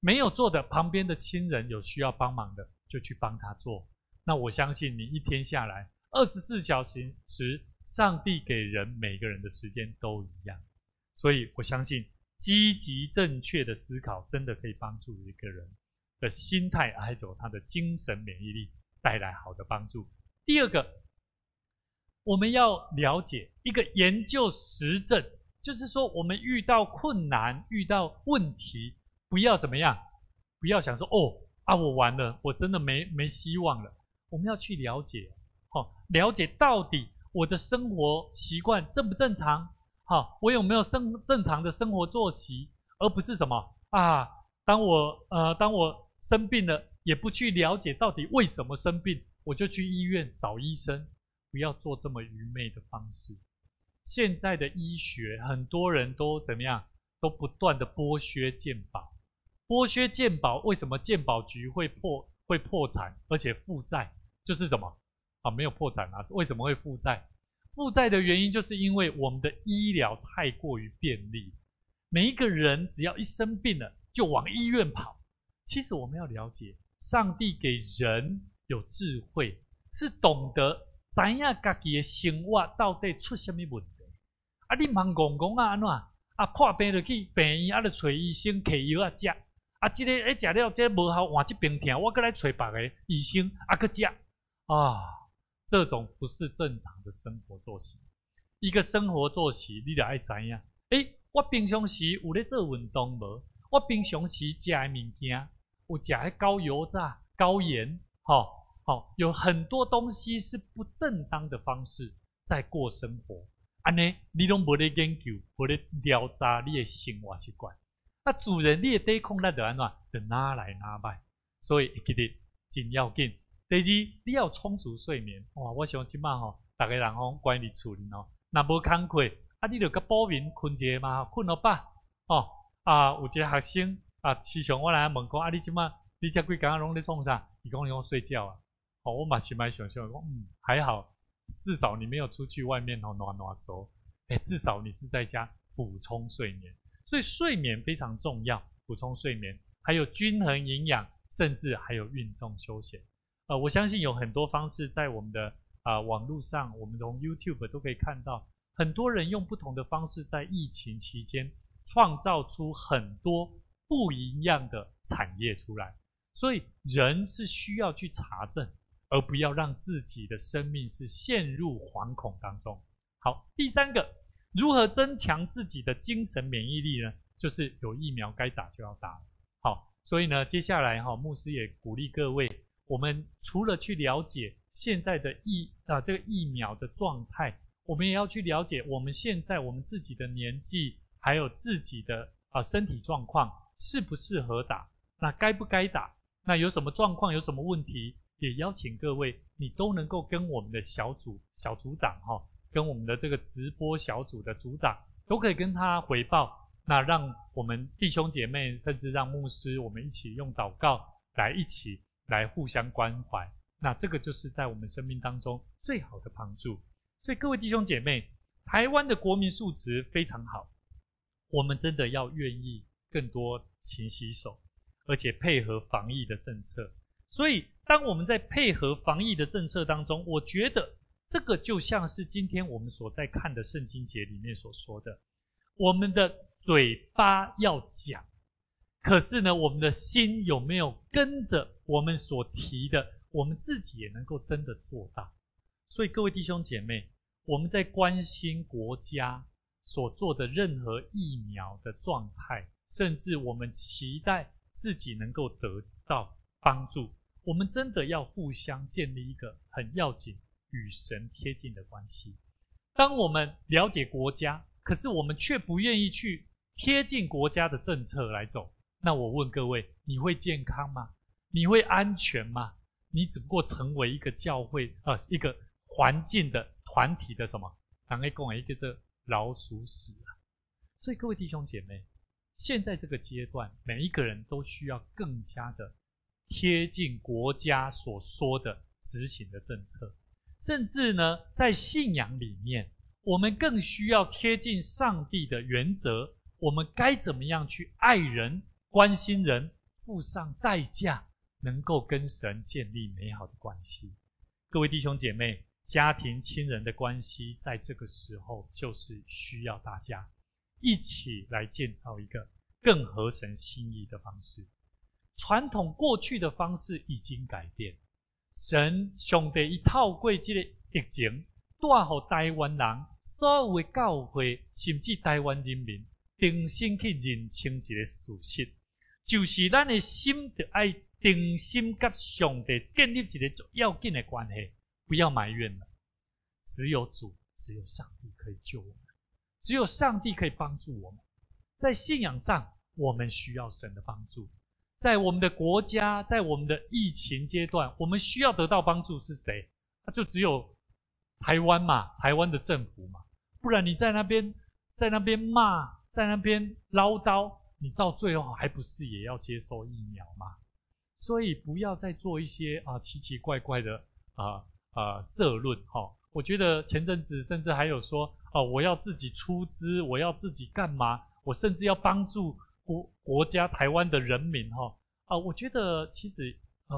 沒有做的，旁邊的親人有需要幫忙的，就去幫他做。那我相信你一天下來，24小時，上帝給人每個人的時間都一樣，所以我相信積極正確的思考，真的可以幫助一個人的心態，還有他的精神免疫力帶來好的幫助。第二個，我們要了解一個研究實證，就是說我們遇到困難、遇到問題，不要怎麼樣，不要想說哦啊，我完了，我真的沒希望了。我們要去了解，了解到底我的生活習慣正不正常？好，我有沒有正常的生活作息，而不是什麼啊？當我生病了，也不去了解到底為什麼生病，我就去醫院找醫生。不要做這麼愚昧的方式。現在的醫學，很多人都怎麼樣？都不斷的剝削健保，剝削健保。為什麼健保局會破產，而且負債？就是什麼啊？沒有破產啊？為什麼會負債？負債的原因就是因為我們的醫療太過於便利，每一個人只要一生病了，就往醫院跑。其實我們要了解，上帝給人有智慧，是懂得知影家己的生活到底出啥物問題。啊，你毋通戇戇啊按怎？啊，破病就去病院，啊，就揣醫生開藥仔食。啊，這個食了，這個無效，換這邊疼，我閣來揣別个醫生，啊，閣食。啊，這種不是正常的生活作息。一個生活作息，你著愛知影。我平常時有咧做運動無？我平常時食的物件，有食彼高油炸、高鹽，吼，有很多東西是不正當的方式在過生活。按呢，你攏無咧研究，無咧調查你的生活習慣。啊，自然你的抵抗力就按怎？就愈來愈䆀。所以會記得真要緊。第二，你要充足睡眠。哇，我想這擺吼，逐个人攏關佇厝裡吼，若無工課，啊，你就共補眠睏一下嘛，睏予飽。哦，啊，有一个學生啊，時常我來問講，啊，你這擺你這幾工攏咧創啥？伊講伊講睡覺啊。哦，我嘛心內想想講，還好，至少你沒有出去外面吼爛爛趖。哎，至少你是在家补充睡眠，所以睡眠非常重要，补充睡眠，还有均衡营养，甚至还有运动休闲。我相信有很多方式在我们的网路上，我们从 YouTube 都可以看到，很多人用不同的方式在疫情期间创造出很多不一样的产业出来。所以人是需要去查证，而不要让自己的生命是陷入惶恐当中。好，第三个，如何增强自己的精神免疫力呢？就是有疫苗该打就要打。好，所以呢，接下来哈，牧师也鼓励各位，我们除了去了解现在的这个疫苗的状态，我们也要去了解我们现在我们自己的年纪，还有自己的身体状况适不适合打，那该不该打？那有什么状况，有什么问题，也邀请各位，你都能够跟我们的小组小组长哈，跟我们的这个直播小组的组长，都可以跟他回报。那让我们弟兄姐妹，甚至让牧师，我们一起用祷告来一起来互相关怀。那这个就是在我们生命当中最好的帮助。所以各位弟兄姐妹，台湾的国民素质非常好，我们真的要愿意更多勤洗手，而且配合防疫的政策。所以当我们在配合防疫的政策当中，我觉得这个就像是今天我们所在看的圣经节里面所说的，我们的嘴巴要讲，可是呢，我们的心有没有跟着我们所提的，我们自己也能够真的做到。所以各位弟兄姐妹，我们在关心国家所做的任何疫苗的状态，甚至我们期待自己能够得到帮助，我们真的要互相建立一个很要紧与神贴近的关系。当我们了解国家，可是我们却不愿意去贴近国家的政策来走，那我问各位，你会健康吗？你会安全吗？你只不过成为一个教会一个环境的团体的什么？人家讲的一个这老鼠屎啊！所以各位弟兄姐妹，现在这个阶段，每一个人都需要更加的贴近国家所说的执行的政策，甚至呢，在信仰里面，我们更需要贴近上帝的原则。我们该怎么样去爱人、关心人，付上代价，能够跟神建立美好的关系。各位弟兄姐妹，家庭亲人的关系，在这个时候就是需要大家一起来建造一个更合神心意的方式。传统过去的方式已经改变，神上帝伊透过这个疫情，带予台湾人所有的教会，甚至台湾人民，重新去认清一个事实，就是咱的心著爱重新佮上帝建立一个最要紧的关系，不要埋怨了。只有主，只有上帝可以救我们，只有上帝可以帮助我们。在信仰上，我们需要神的帮助；在我们的国家，在我们的疫情阶段，我们需要得到帮助是谁？那就只有台湾嘛，台湾的政府嘛。不然你在那边骂，在那边唠叨，你到最后还不是也要接受疫苗吗？所以不要再做一些奇奇怪怪的社论哈。我觉得前阵子甚至还有说哦，我要自己出资，我要自己干嘛？我甚至要帮助国家台湾的人民哈啊，我觉得其实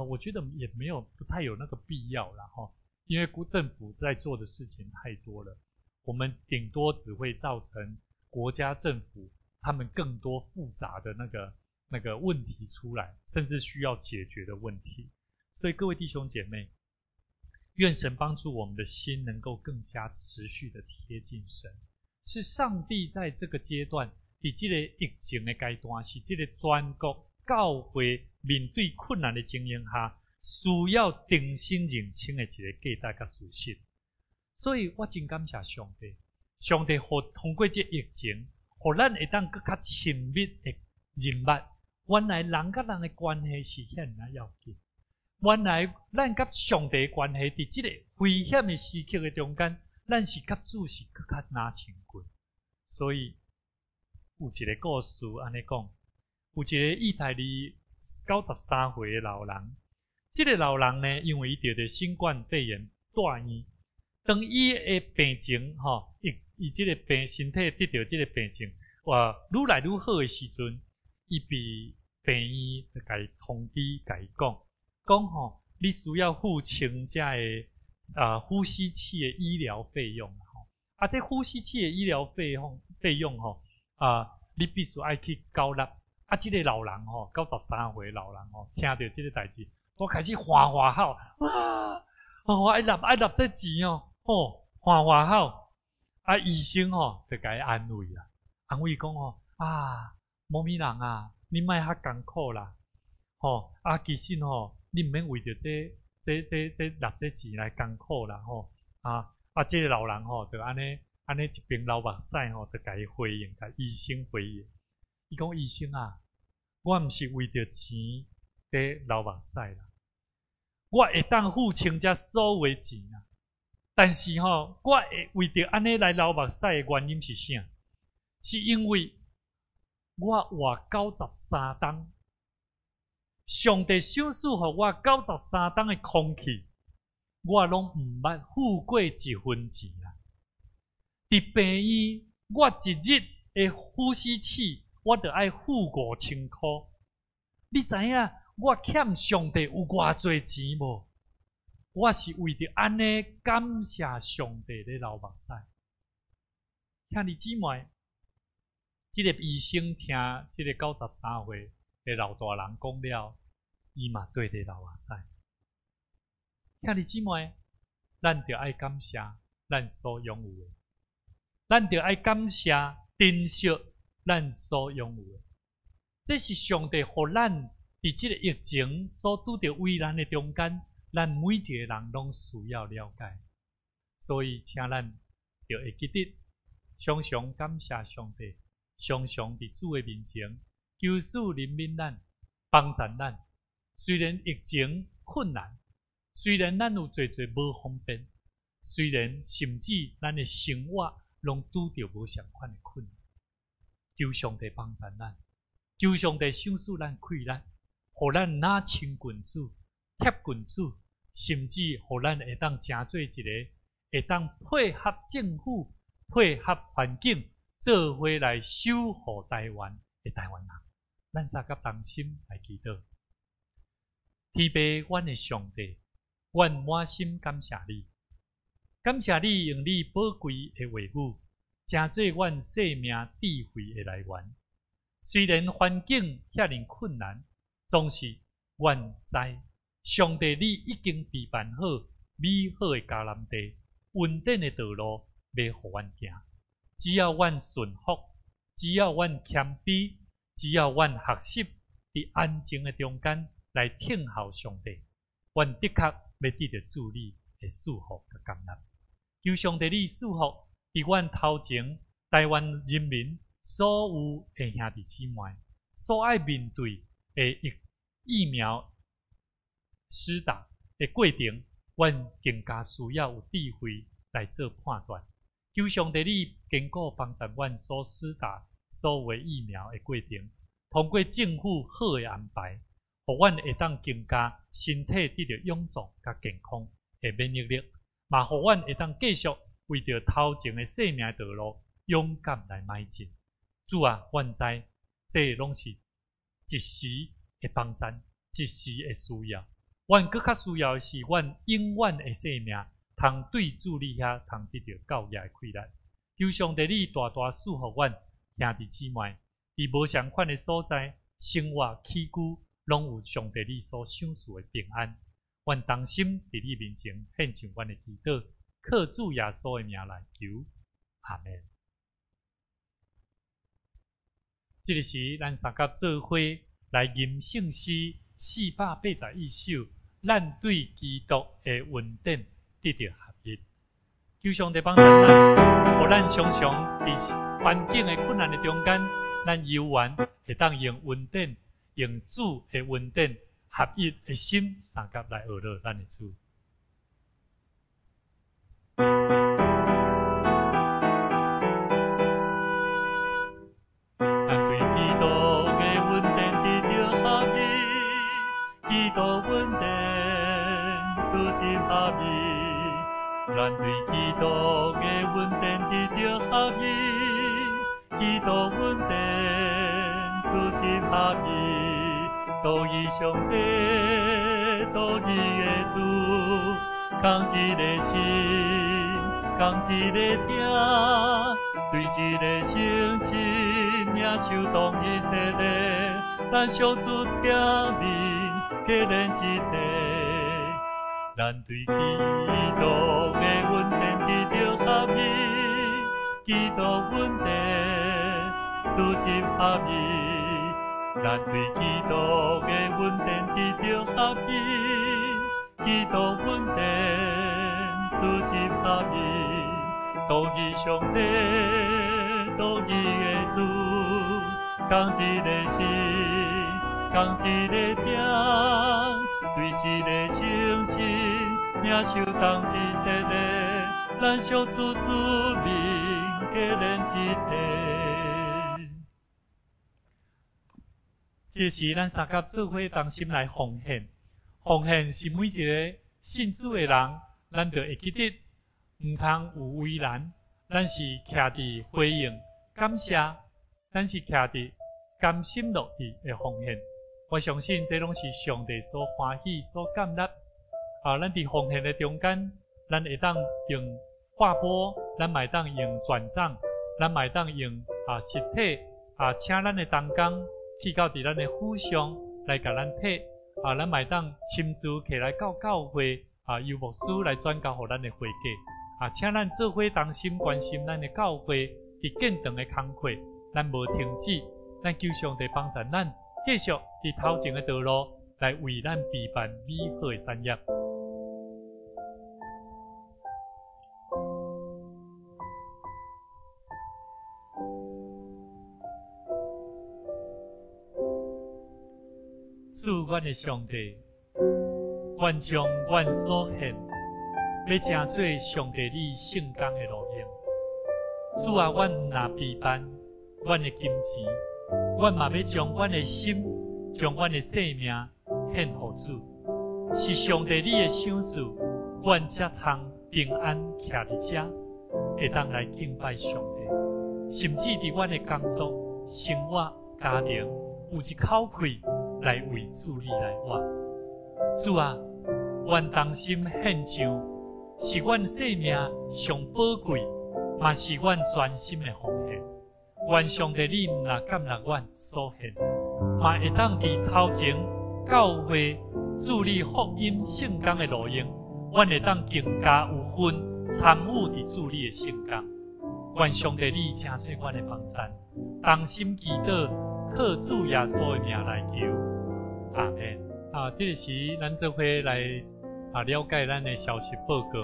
我觉得也没有不太有那个必要了哈，因为政府在做的事情太多了，我们顶多只会造成国家政府他们更多复杂的那个问题出来，甚至需要解决的问题。所以各位弟兄姐妹，愿神帮助我们的心能够更加持续的贴近神。是上帝在这个阶段，伫这个疫情的阶段，是这个全国教会面对困难的情形下，需要重新认清的一个价值佮事实。所以我真感谢上帝，上帝予通过这疫情，予咱会当閣較親密的認捌，原來人佮人的關係是遐爾仔要緊。原來咱佮上帝的關係，佇這個危險的時刻的中間，咱是佮主是閣較若親近。所以有一個故事按呢講，有一個意大利93歲的老人，這個老人呢，因為伊得著新冠肺炎住院，當伊的病情吼，伊伊這个病身體得著這个病症，哇，愈來愈好的時陣，伊被病院就共伊通知，共伊講，講吼，你需要付清這个呼吸器的醫療費用吼。啊，這呼吸器的醫療費用吼，啊，你必須愛去繳納。啊，這个老人吼，93歲老人吼，聽著這个代誌，都開始歡歡吼，哇！哦，愛納愛納這錢哦，吼，歡歡吼。啊，醫生吼就共伊安慰啦，安慰講吼，啊，某咪人啊，你莫遐艱苦啦，吼，啊，其實吼，你毋免為著這納這錢來艱苦啦，吼，啊啊，這个老人吼，就按呢按呢一邊流目屎吼，就共伊回應，共醫生回應。伊講醫生啊，我毋是為著錢佇流目屎啦，我會當付清這所有錢啊，但是吼，我會為著按呢來流目屎的原因是啥？是因為我活93冬，上帝賞賜予我九十三冬的空氣，我攏毋捌付過一分錢啊！佇病院，我一日的呼吸器，我著愛付5000箍。你知影我欠上帝有偌濟錢無？我是為著按呢感謝上帝咧流目屎。兄弟姊妹，這个醫生聽這个93歲的老大人講了，伊嘛綴咧流目屎。兄弟姊妹，咱著愛感謝咱所擁有的，咱著愛感謝珍惜咱所擁有的。這是上帝予咱佇這个疫情所拄著危難的中間，咱每一個人攏需要了解。所以，請咱著會記得，常常感謝上帝，常常佇主的面前求主憐憫咱，幫助咱。雖然疫情困難，雖然咱有濟濟無方便，雖然甚至咱的生活攏拄著無仝款的困難，求上帝幫助咱，求上帝賞賜咱氣力，予咱若親近主、貼近主，甚至予咱會當成做一个會當配合政府、配合環境，做伙來守護台灣的台灣人。咱三甲同心來祈禱。天父，阮的上帝，阮滿心感謝你，感謝你用你寶貴的話語，成做阮生命智慧的來源。雖然環境遐爾困難，總是阮知上帝你已經備辦好美好的迦南地，穩定的道路欲予阮行。只要阮順服，只要阮謙卑，只要阮學習佇安靜的中間來聽候上帝，阮的確欲得著主你的祝福佮感恩。求上帝你賜福佇阮頭前，台灣人民所有的兄弟姊妹所愛面對的疫苗施打的過程，阮更加需要有智慧來做判斷。求上帝你堅固幫助阮所施打所有疫苗的過程，通過政府好的安排，予阮會當更加身體得著勇壯佮健康的免疫力，嘛予阮會當繼續為著頭前的生命道路勇敢來邁進。主啊，阮知這攏是一時的幫贊，一時的需要。阮閣較需要的是，阮永遠的生命，通對主你遐通得著教業的快樂。求上帝你大大賜福阮兄弟姊妹，佇無仝款的所在，生活起居，攏有上帝你所賞賜的平安。阮同心佇你面前獻上阮的祈禱，靠主耶穌的名來求，阿們。這个時，咱三甲做伙來吟聖詩481首，咱對基督的恩典得著合一。求上帝幫助咱，予咱常常佇環境的困難的中間，咱猶原會當用恩典，用主的恩典合一的心，相佮來學落咱的主。咱對基督的恩典得著合一，基督恩典促進合一。咱對基督的恩典得著合合一，基督恩典组织合一，独一上帝，独一的主，仝一个心，仝一个疼，对一个圣神领受同一洗礼，咱相主听命，结连一体。咱对基督的恩典得著合一，基督恩典组织合一。咱对基督的恩典得著合一，基督恩典组织合一，独一上帝，独一的主，仝一个心，仝一个疼，对一个圣神领受同一洗礼，咱相主主名结连一体。这是咱三甲做伙同心来奉献，奉献是每一个信主的人，咱著会记得，毋通有为难，咱是徛伫回应感谢，咱是徛伫甘心乐意的奉献。我相信这拢是上帝所欢喜、所感纳。啊，咱伫奉献的中间，咱会当用划拨，咱嘛会当用转账，咱嘛会当用实体啊，请咱的同工去到伫咱的府上来共咱提啊，咱嘛会当亲自起来到教会啊，由牧师来转交予咱的会计啊，请咱做伙同心关心咱的教会伫建堂的工课，咱无停止，咱求上帝帮助咱继续伫头前的道路来为咱备办美好的产业。主，阮的上帝，愿将阮所献，欲成做上帝你圣工的路用。主啊，阮毋若备办阮的金钱，阮嘛欲将阮的心、将阮的生命献予主。是上帝你的赏赐，阮才通平安徛伫遮，会当来敬拜上帝。甚至伫阮的工作、生活、家庭，有一口气来为主你来活。主啊，阮同心献上，是阮生命上宝贵，嘛是阮全心的奉献。愿上帝你毋若感纳阮所献，嘛会当伫头前教会主你福音圣工的路用，阮会当更加有份参与伫主你的圣工。愿上帝你成做阮的帮赞，同心祈祷，靠主耶稣的名来求，阿们。啊，这个时咱做伙来了解咱的消息报告。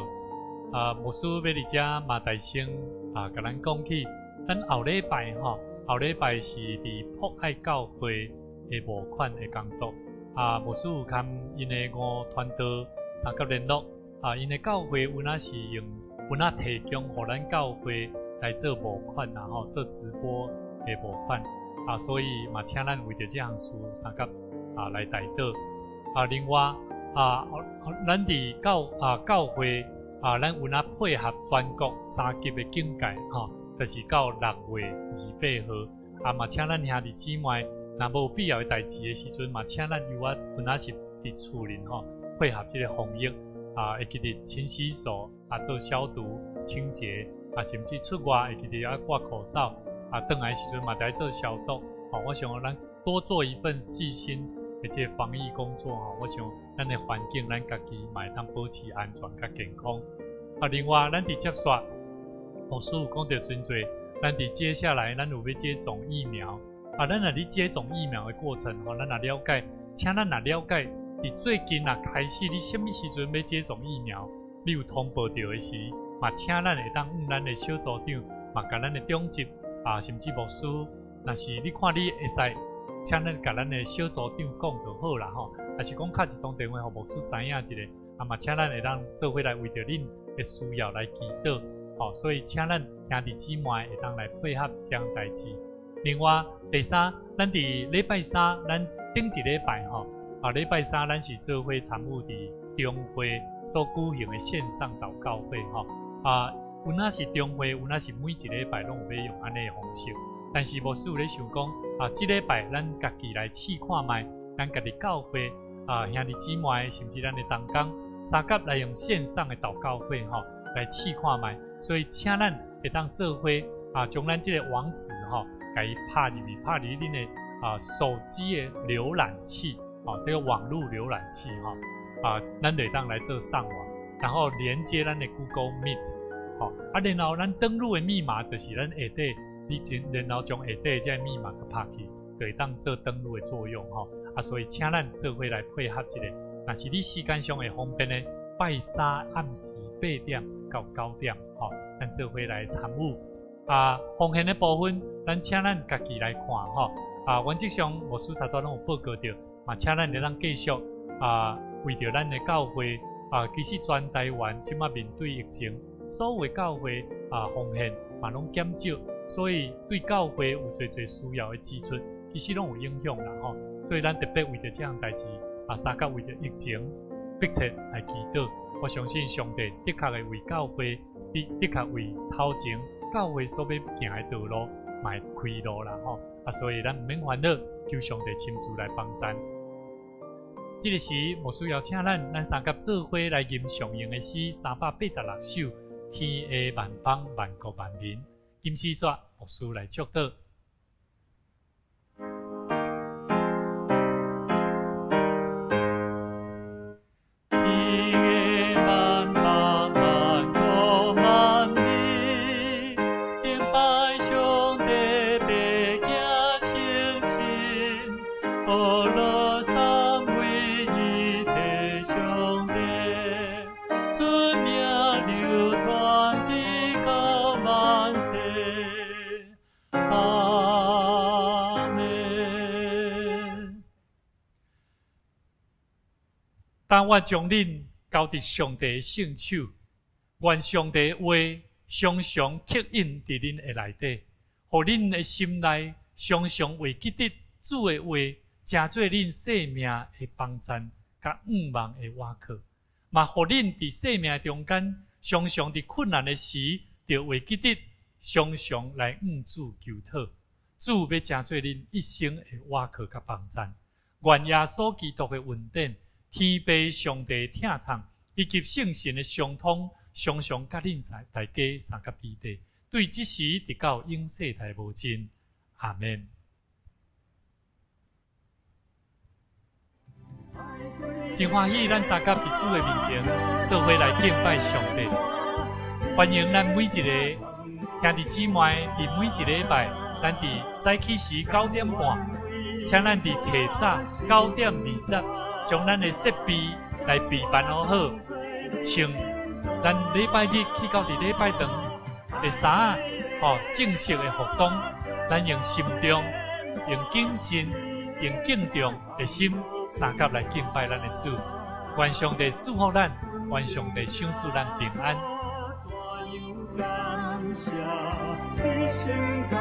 啊，牧师欲伫遮嘛大声啊，共咱讲起，咱后礼拜吼，后礼拜是伫博爱教会的募款的工作。啊，牧师有共𪜶的五团队三角联络。啊，𪜶的教会有哪是用有哪提供予咱教会来做募款啊吼，做直播的募款。啊，所以嘛，请咱为著这项事相佮来代祷。啊，另外啊，咱伫教会啊，咱有哪配合全国三级的警戒吼，就是到6月28号。啊，嘛，请咱兄弟姊妹，若无必要的代志的时阵，嘛，请咱犹仔有哪是伫厝里吼配合这个防疫啊，会记得勤洗手啊，做消毒清洁啊，甚至出外会记得爱挂口罩。啊，转来时阵嘛，得做消毒。吼，我想咱多做一份细心的这个防疫工作吼，我想咱的环境，咱家己嘛会当保持安全佮健康。啊，另外，咱伫接续，牧师有讲著真济，咱伫接下来，咱有欲接种疫苗。啊，咱若咧接种疫苗的过程吼，咱若了解，请咱若了解，伫最近若开始，你啥物时阵欲接种疫苗，你有通报著的时，嘛，请咱会当向咱的小组长，嘛，共咱的长执。啊，甚至牧师，若是你看你会使，请咱共咱的小组长讲就好啦吼。抑是讲敲一通电话，予牧师知影一下，啊嘛，请咱会当做伙来为著恁的需要来祈祷，吼。所以请咱兄弟姊妹会当来配合这项代志。另外，第三，咱伫礼拜三，咱顶一礼拜吼，啊，礼拜三咱是做伙参与伫中会所举行的线上祷告会吼，啊。有若是中會，有若是每一禮拜攏有欲用按呢的方式。但是牧師有咧想講啊，這禮拜咱家己來試看覓，咱家己教會啊兄弟姊妹，甚至咱的同工，相佮來用線上的禱告會吼來試看覓。所以請咱會當做伙啊，將咱這個網址吼，共伊拍入去，拍入恁的啊手機的瀏覽器，啊，這個網路瀏覽器吼，啊，咱就會當來做上網，然後連接咱的 Google Meet，吼，啊，然後咱登錄的密碼就是咱下底，你將然後將下底這個密碼共拍去，就會當做登錄的作用吼，啊，所以請咱做伙來配合一下，若是你時間上會方便的，拜三暗時8點到9點，吼，咱做伙來參與。啊，奉獻的部分，咱請咱家己來看吼。啊，原則上牧師頭拄攏有報告著，嘛請咱會當繼續啊，為著咱的教會啊，其實全台灣這馬面對疫情，所有的教會啊奉獻嘛攏減少，所以對教會有濟濟需要的支出，其實攏有影響啦吼。所以咱特別為著這項代誌啊，相佮為著疫情迫切來祈禱。我相信上帝的確會為教會，的確為頭前教會所欲行的道路，嘛會開路啦吼。啊，所以咱毋免煩惱，求上帝親自來幫贊。這個時，牧師邀請咱，咱相佮做伙來吟常用的詩386首，天下萬邦萬國萬民。金絲煞牧師來祝禱。天下萬邦萬國萬民，敬拜上帝，白行聖神，呵咾三位一體上帝，尊名流傳直到萬世。阿們。當我將恁交佇上帝的聖手，願上帝的話常常刻印佇恁的內底，予恁的心內常常會記得主的話，成做恁生命的幫贊，佮向望的倚靠。嘛，予恁佇生命中間，常常佇困難的時，著會記得常常來向主求討。主欲成做恁一生的倚靠佮幫贊。願耶穌基督的恩典、天父上帝的疼痛，以及聖神的相通，常常佮恁大家相佮彼得，對這時直到永世代無盡。阿們。真歡喜，咱相佮佇主的面前，做伙來敬拜上帝。歡迎咱每一個兄弟姊妹，佇每一禮拜，咱佇早起時9點半，請咱佇提早9點20，將咱的設備來備辦好好，穿咱禮拜日去到佇禮拜堂的衫仔，吼正式的服裝，咱用心中、用謹慎、用敬重的心，相佮來敬拜咱的主。願上帝賜福咱，願上帝賞賜咱平安。感謝，一生感